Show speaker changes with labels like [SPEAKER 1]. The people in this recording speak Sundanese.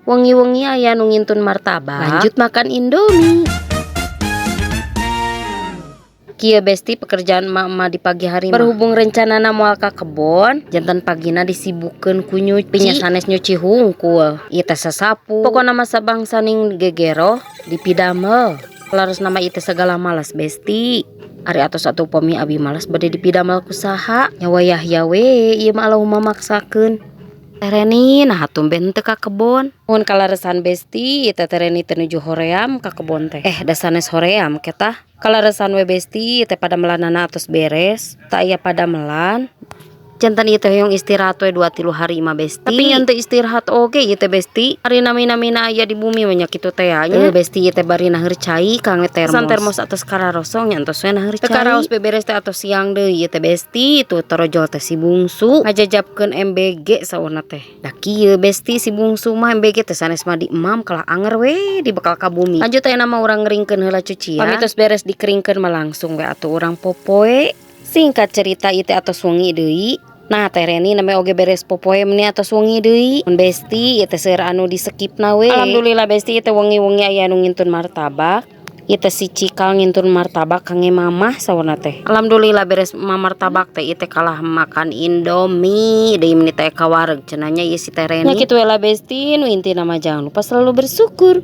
[SPEAKER 1] Wengi-wengi aya nu ngintun martabak. Lanjut makan Indomie. Kieu, Besti, pekerjaan emak-emak di pagi hari mah. Berhubung rencanana moal ka kebon, janten pagina disibukeun ku nyuci. Nya sanes nyuci hungkul. Ieu teh sasapu. Pokona mah sabangsaning gegero dipidamel. Leresna mah ieu teh segala malas, Besti. Ari atos atuh upami abi malas bade dipidamel ku saha? Nya wayah ya we ieu mah, Allahumma maksakeun. Teh Reni nah tumben teu ka kebon. Mun kaleresan, Besti, teh Reni teh nuju hoream ka kebon teh. Eh, da sanes hoream ketah. Kaleresan we, Besti, teh padamelanana atos beres. Teu aya padamelan. Janten ieu teh hoyong istirahat we 2-3 hari mah, Besti. Tapi ngan teu istirahat oge ieu teh, Besti. Ari nami-namina aya di bumi mah nya kitu teh nya. Heuh, Besti, ieu teh bari naheur cai kangge termos. San termos atos kararosong nya entos we naheur cai. Teu karaos beberes teh atos siang deui ieu teh, Besti. Tuh torojol teh si bungsu ngajajabkeun MBG saurna teh. Da kieu, Besti, si bungsu mah MBG teh sanes mah di emam, kalah anger we dibekal ka bumi. Lanjut ayeuna mah urang ngeringkeun heula cucian. Pami tos beres dikeringkeun mah langsung we atuh urang popoe. Singkat cerita ieu teh atos wengi deui. Nah, Teh Reni namanya oge beres popoe meni atos wengi deui. Mun Besti ieu teh seueur anu di skipna we. Alhamdulillah, Besti, ieu teh wengi-wengi aya anu ngintun martabak. Ieu teh si Cikal ngintun martabak kangge mamah saurna teh. Alhamdulillah beres martabak teh ieu teh kalah makan Indomie deui, meni teh kawareg cenah nya ieu si Teh Reni. Nya kitu we lah, Besti, nu intina mah jangan lupa selalu bersyukur.